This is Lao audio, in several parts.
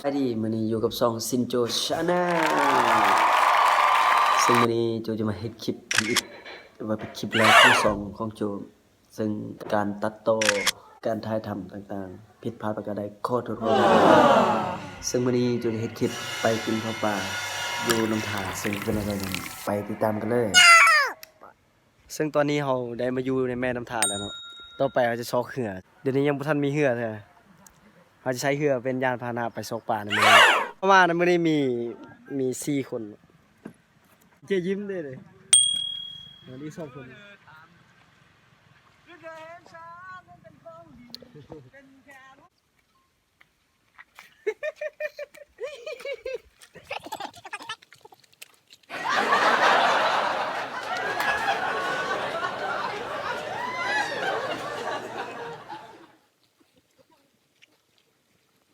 ສະບາຍດີ ມື້ນີ້ຢູ່ກັບຊ່ອງຊິນໂຈ Channel ເຊິ່ງມື້ນີ້ໂຈຈະມາເຮັດຄລິບທຳອິດ ວ່າເປັນຄລິບແລກຂອງຊ່ອງຂອງໂຈ ເຊິ່ງການຕັດຕໍ່ ການຖ່າຍທຳຕ່າງໆ ຜິດພາດປະການໃດ ຂໍໂທດຂໍອະໄພ. ເຊິ່ງມື້ນີ້ໂຈຈະເຮັດຄລິບໄປກິນເຂົ້າປ່າຢູ່ນ້ຳທາ ເຊິ່ງເປັນແນວໃດນັ້ນ ໄປຕິດຕາມກັນເລີຍ. ເຊິ່ງຕອນນີ້ເຮົາໄດ້ມາຢູ່ໃນແມ່ນ້ຳທາແລ້ວເນາະ ຕໍ່ໄປເຮົາຈະຊອກເຮືອ ດຽວນີ້ຍັງບໍ່ທັນມີເຮືອເທື່ອ ເຮົາຈະໃຊ້ເຮືອເປັນຍານພາຫະນະໄປຊອກປາໃນມື້ນີ້. ເຮົາມາໃນມື້ນີ້ມີ ມີສີ່ຄົນ ເຈຍິ້ມເດ້ ເອີ ອີກສອງຄົນ.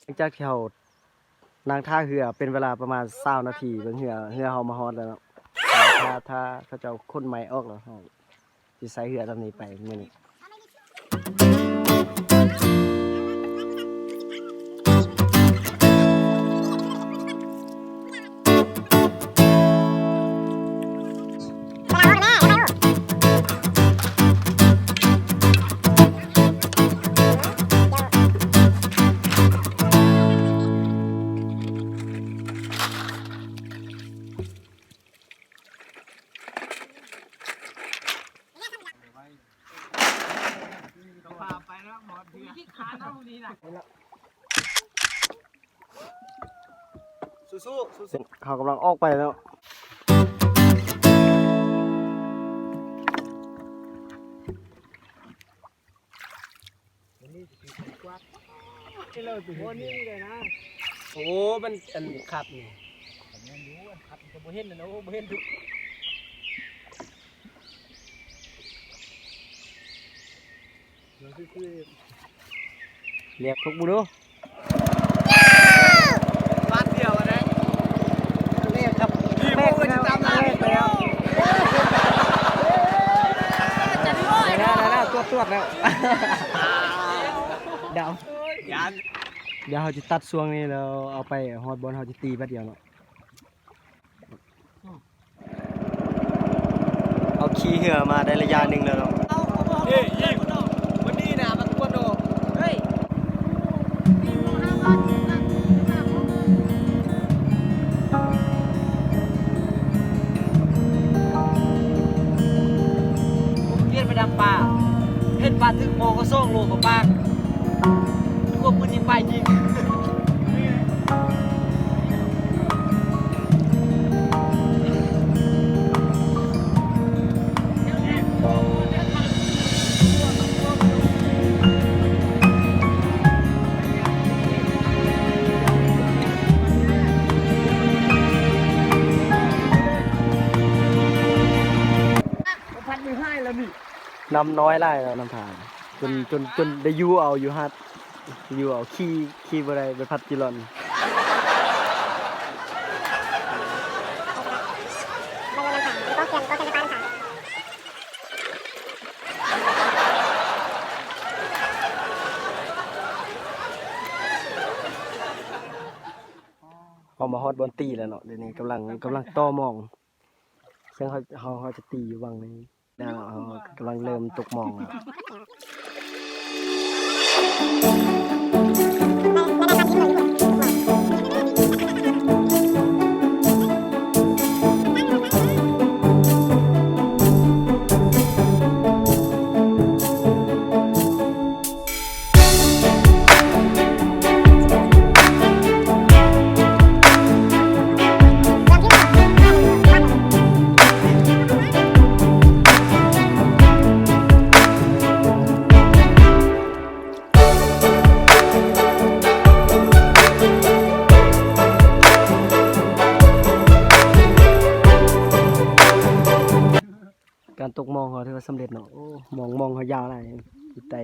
ຫຼັງຈາກທີ່ເຮົານັ່ງຖ້າເຮືອເປັນເວລາປະມານຊາວນາທີ ເບິ່ງເຮືອ ເຮືອເຮົາມາຮອດແລ້ວເນາະ. ຖ້າ ຖ້າເຂົາເຈົ້າຂົນໄມ້ອອກແລ້ວ ເຮົາຊິໃຊ້ເຮືອລຳນີ້ໄປມື້ນີ້. ສູ້ໆ ສູ້ໆ ເຮົາກຳລັງອອກໄປແລ້ວ. ໂອ້ ມັນອັນຄັບນີ້ ແມ່ນຢູ່ ອັນຄັບກໍບໍ່ເຫັນນະ ໂອ້ ບໍ່ເຫັນທຸກ ລຽກທຸກບຸດູ ບາດດຽວນະ ເລກຄັບ ແບກໄປແລ້ວ ແບກໄປແລ້ວ ໄດ້ແລ້ວ ໄດ້ແລ້ວ ຕວດໆ ແລ້ວ ດາວ ດຽວເຮົາຈະຕັດຊ່ວງນີ້ແລ້ວເອົາໄປຮອດບ່ອນເຮົາຈະຕີບາດດຽວເນາະ. ເຮົາຂີ່ເຮືອມາໄດ້ໄລຍະໜຶ່ງແລ້ວເນາະ. ເອີ ຍິງ ມັນດີນະ ມັນກວນໂດ ເຮີ້ຍ ເຫັນປາຖືກໝໍກະສອງໂລກະປາກ ພວກມື້ນີ້ໄປຍິງ. ນ້ຳນ້ອຍຫຼາຍແລ້ວ ນ້ຳທາ ຈົນ ຈົນ ຈົນໄດ້ຢູ່ເອົາຢູ່ຫາດ ຢູ່ເອົາ ຂີ່ ຂີ່ບໍ່ໄດ້ ໃບພັດຈີລອນ. ເຮົາມາຮອດບ່ອນຕີແລ້ວເນາະ ດຽວນີ້ກຳລັງ ກຳລັງຕໍ່ມອງ ເຊິ່ງເຮົາ ເຮົາ ເຮົາຈະຕີຢູ່ຫວ່າງນີ້. ແລ້ວເຮົາກຳລັງເລີ່ມຕົກມອງແລ້ວ. ການຕົກມອງເຮົາຖືວ່າສຳເລັດເນາະ. ໂອ້ ມອງ ມອງເຮົາຍາວຫຼາຍ ໄຕ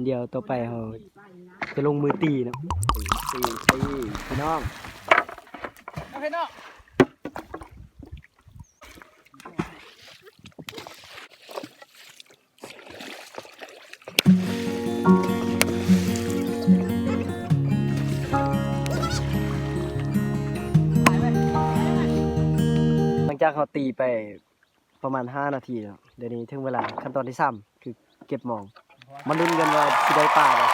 ດຽວຕໍ່ໄປເຮົາຈະລົງມືຕີເນາະ ຕີ ຕີ ພີ່ນ້ອງ ເອົາເຮັດເນາະ. ຫຼັງເຮົາຕີໄປປະມານຫ້ານາທີແລ້ວ ດຽວນີ້ເຖິງເວລາຂັ້ນຕອນທີສາມ ຄືເກັບມອງ ມາລຸ້ນກັນວ່າຊິໄດ້ປາບໍ່.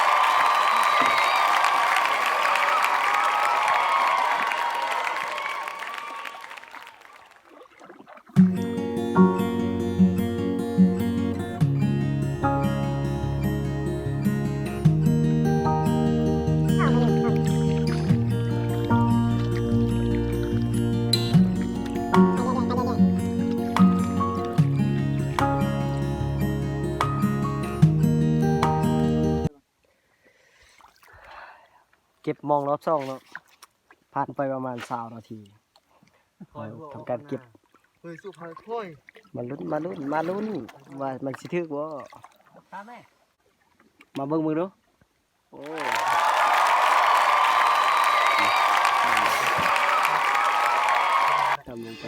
ເກັບມອງລອບສອງເນາະ ຜ່ານໄປປະມານຊາວນາທີ ເຮົາທຳການເກັບ ມາລຸ້ນ ມາລຸ້ນ ມາລຸ້ນວ່າມັນຊິຖືກບໍ່. ມາເບິ່ງເບິ່ງດູ. ໂອ້ ດຳລົງໄປ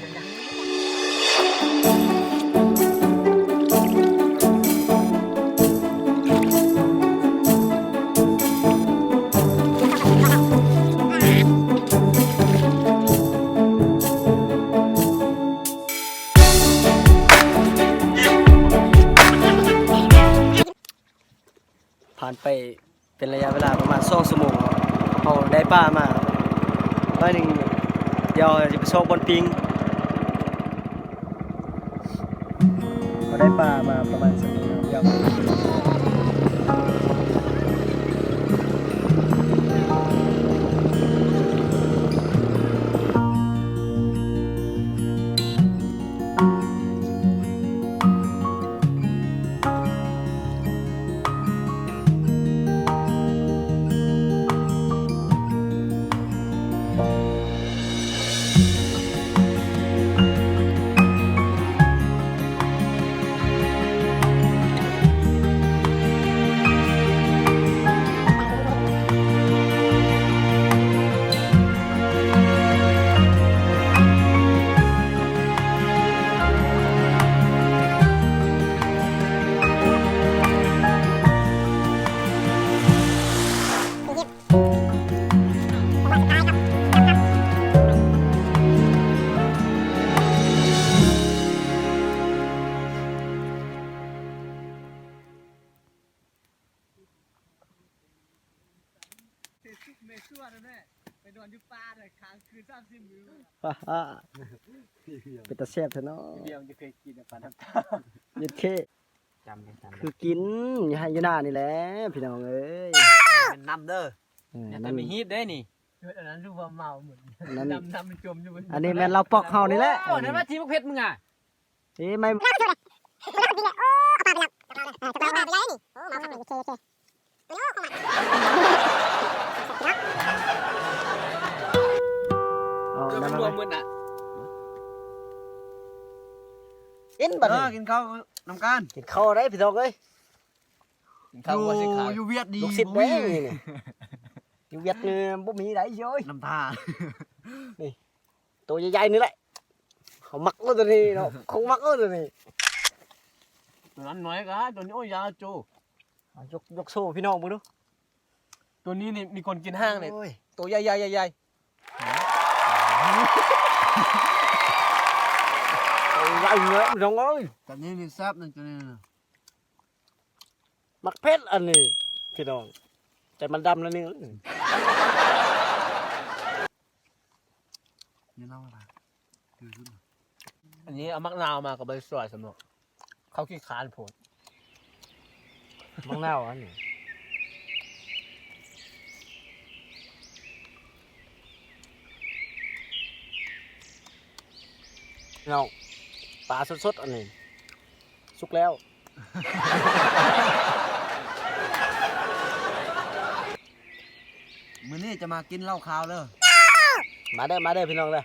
ຜ່ານໄປເປັນໄລຍະເວລາປະມານສອງຊົ່ວໂມງ ເຮົາໄດ້ປາມາໜ້ອຍໜຶ່ງ ດຽວເຮົາຈະໄປຊອກບ່ອນປີ້ງ. ເຮົາໄດ້ປາມາປະມານສ່ຳນີ້ເນາະ ດຽວ ໄປນອນຢູ່ປ່າເລີຍ ຄ້າງຄືນສາມສີ່ມື້ ເປັນຕາແຊບແທ້ເນາະ ດຽວຈະເຄີຍກິນປານ້ຳຕາ ເຢັດເຄ ຈຳເລີຍ ຈຳເລີຍ ຄືກິນຢູ່ໄຮ່ຢູ່ນານີ້ແຫຼະ ພີ່ນ້ອງເອີຍ ແມ່ນນ້ຳເດີ ອືມ ຢ່າແຕ່ມີຮີດເດ້ນີ້ ເຮັດອັນນັ້ນຄືວ່າເມົາໝົດ ອັນນັ້ນ ດຳນ້ຳມັນຈົມຢູ່ ອັນນີ້ແມ່ນລາວປອກເຮົານີ້ແຫຼະ ໂອ້ ນັ້ນວ່າທີ່ບັກເພັດມຶງອະ ເອີ ໄມ້ ເອົາ ເອີ ມັນລວມໝົດນະ ກິນບັດນີ້ ເອີ ກິນເຂົ້ານຳກັນ ກິນເຂົ້າໄດ໋ພີ່ນ້ອງເອີຍ ກິນເຂົ້າ ຢູ່ ຢູ່ຫວຽດນີ້ ລູກສິດ ບໍ່ມີ ເດ້ນີ້ ຢູ່ຫວຽດນີ້ບໍ່ມີໄດ໋ເອີຍ ນ້ຳທ່າ ນີ້ ໂຕໃຫຍ່ໆນີ້ແຫຼະ ເຮົາມັກເລີຍໂຕນີ້ເນາະ ຂອງມັກເລີຍໂຕນີ້ ໂຕນັ້ນໜ້ອຍກະ ໂຕນີ້ ໂອ້ຍ ຢາໂຈ ເອົາ ຍົກ ຍົກໂຊພີ່ນ້ອງເບິ່ງດູ ໂຕນີ້ນີ້ມີຄົນກິນຫ້າງນີ້ ໂອ້ຍ ໂຕໃຫຍ່ໆໆໆ ໂຕໃຫຍ່ເນາະພີ່ນ້ອງເອີຍ ໂຕນີ້ນີ້ແຊບນະ ໂຕນີ້ນະ. ໝາກເຜັດອັນນີ້ພີ່ນ້ອງ ແຕ່ມັນດຳແລ້ວນີ້ ອັນນີ້ເອົາໝາກນາວມາກໍບໍ່ໄດ້ຊ່ວຍຊຳເນາະ ເຂົາຂີ້ຄ້ານໂພດ ໝາກນາວອັນນີ້ ເນາະ ປາສົດໆ ອັນນີ້ ສຸກແລ້ວ ມື້ນີ້ຈະມາກິນເຫຼົ້າຂາວເດີ ມາເດີ ມາເດີພີ່ນ້ອງເດີ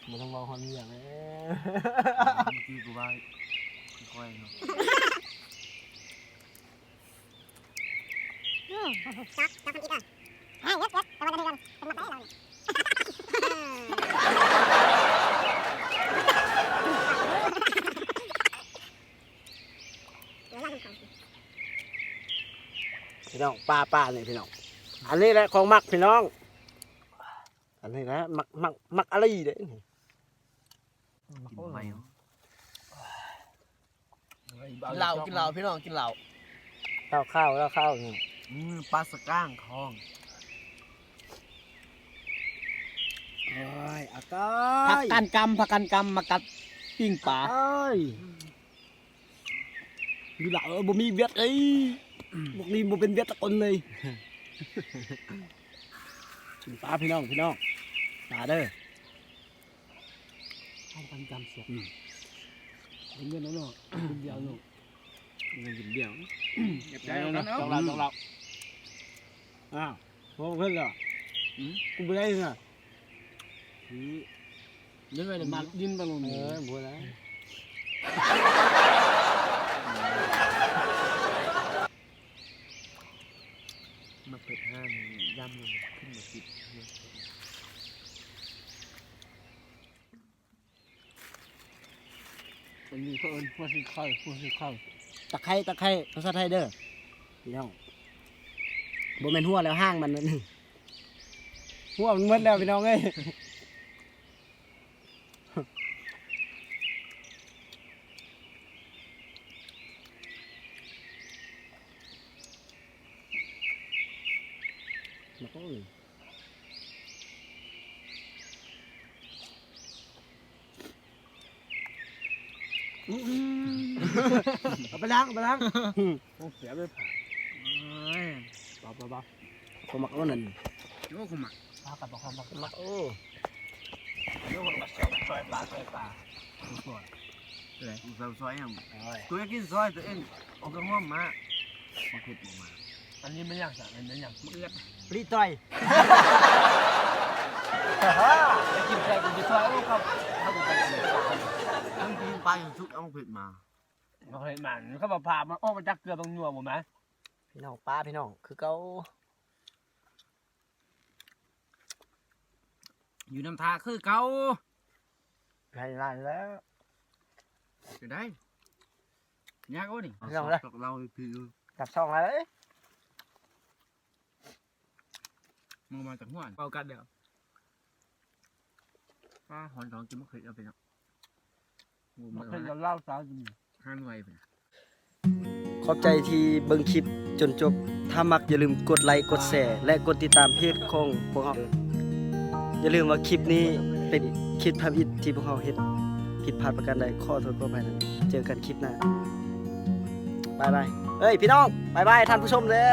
ບໍ່ຕ້ອງເວົ້າຮອດເລື່ອງເລີຍ ເມື່ອກີ້ກູວ່າຄ່ອຍໆເນາະ. ພີ່ນ້ອງ ປາ ປານີ້ພີ່ນ້ອງ ອັນນີ້ແຫຼະຂອງມັກພີ່ນ້ອງ. ອັນນີ້ນະ ມັກ ມັກ ມັກອີ່ຫຼີເດ້ນີ້. ກິນໃໝ່ ກິນເຫຼົ້າ ກິນເຫຼົ້າ ພີ່ນ້ອງ ກິນເຫຼົ້າ. ເຫຼົ້າຂາວ ເຫຼົ້າຂາວນີ້ ອືມ ປາສະກ້າງຂອງ. ໂອ້ຍ ອາກາຍ ພັກການກຳ ພັກການກຳ ມາກັດປີ້ງປາ. ອາກາຍ ຢູ່ລາວ ເອີ ບໍ່ມີຫວຽດເອີຍ. ພວກນີ້ບໍ່ເປັນຫວຽດຈັກຄົນເລີຍ. ກິນປາ ພີ່ນ້ອງ ພີ່ນ້ອງ ປາເດີ. ເອົາກັນຈຳສວຍ ອືມ ເປັນເງິນແລ້ວເນາະ ກິນບຽວເນາະ ກິນບຽວ. ອ້າວ ບໍ່ເພິ່ນລະ ອືມ ກູບໍ່ໄດ້ນະ. ນີ້ໄວ້ມາກິນປາໂລດ ເອີ ບໍ່ໄດ້. ມາເປີດຮ້ານຢຳລົງຂຶ້ນມາກິນ. ອັນນີ້ເຂົາເອີ້ນຫົວສີໄຄ ຫົວສີໄຄ ຕະໄຄ ຕະໄຄ ພາສາໄທເດີພີ່ນ້ອງ. ບໍ່ແມ່ນຫົວແລ້ວ ຫາງມັນນັ້ນ ຫົວມັນໝົດແລ້ວພີ່ນ້ອງເອີຍ. ອືມ ເອົາໄປລ້າງ ເອົາໄປລ້າງ. ອືມ ຕ້ອງເສຍໄປຜ່າ. ໂອ້ຍ ບໍ່ ບໍ່ ບໍ່ ຂ້ອຍມັກເອົານັ້ນ. ໂອ້ ຂ້ອຍມັກ ປາກັບບໍ່ ຂ້ອຍມັກ ມັກ. ໂອ້ ໂອ້ ຊອຍປາ ຊອຍປາ ຊອຍ ຊອຍຫຍັງ? ໂອ້ຍ ຕົວເອງກິນຊອຍ ຕົວເອງເອົາກະຮ່ວມມາ. ມັນເຜັດບໍ່ມາ. ອັນນີ້ແມ່ນຫຍັງຊະ? ອັນນີ້ແມ່ນຫຍັງ? ໝາກເອືອດ ລີຕອຍ. ໄດ້ກິນແຊບ ກິນຊອຍ. ໂອ້ ເຂົ້າ ເຂົ້າໄປກິນ ມັນກິນປາຈົນສຸກ ເອົາໝາກເຜັດມາ. ໝາກເຜັດມັນ ເຂົາວ່າພາມາອອກມາຈາກເກືອບັກຍົວບໍ່ແມ່ນ? ພີ່ນ້ອງ ປາ ພີ່ນ້ອງ ຄືເກົ່າ. ຢູ່ນຳທ່າຄືເກົ່າ. ໄດ້ຫຼາຍແລ້ວ ຈະໄດ້ ຍາກໂອ້ນີ້. ເອົາສອກເລົ່າໃຫ້ພີ່ ດັບຊ່ອງແລ້ວເອີຍ. ມາ ມາຈາກຫົວ ເວົ້າກັນເດີ. ປາ ຫອນ ຕ້ອງກິນໝາກເຜັດເອົາໄປເນາະ. ໝາກເຜັດລາວໆ ສາວກິນ ຫາໜ່ວຍພຸ້ນນະ. ຂອບໃຈທີ່ເບິ່ງຄລິບຈົນຈົບ. ຖ້າມັກຢ່າລືມກົດໄລ ກົດແຊ ແລະ ກົດຕິດຕາມເພຈຂອງພວກເຮົາ. ຢ່າລືມວ່າຄລິບນີ້ເປັນຄລິບທຳອິດທີ່ພວກເຮົາເຮັດ. ຜິດພາດປະການໃດ ຂໍໂທດຂໍອະໄພນຳ. ເຈີກັນຄລິບໜ້າ. ບາຍບາຍ. ເອີຍ ພີ່ນ້ອງ ບາຍບາຍທ່ານຜູ້ຊົມເດີ.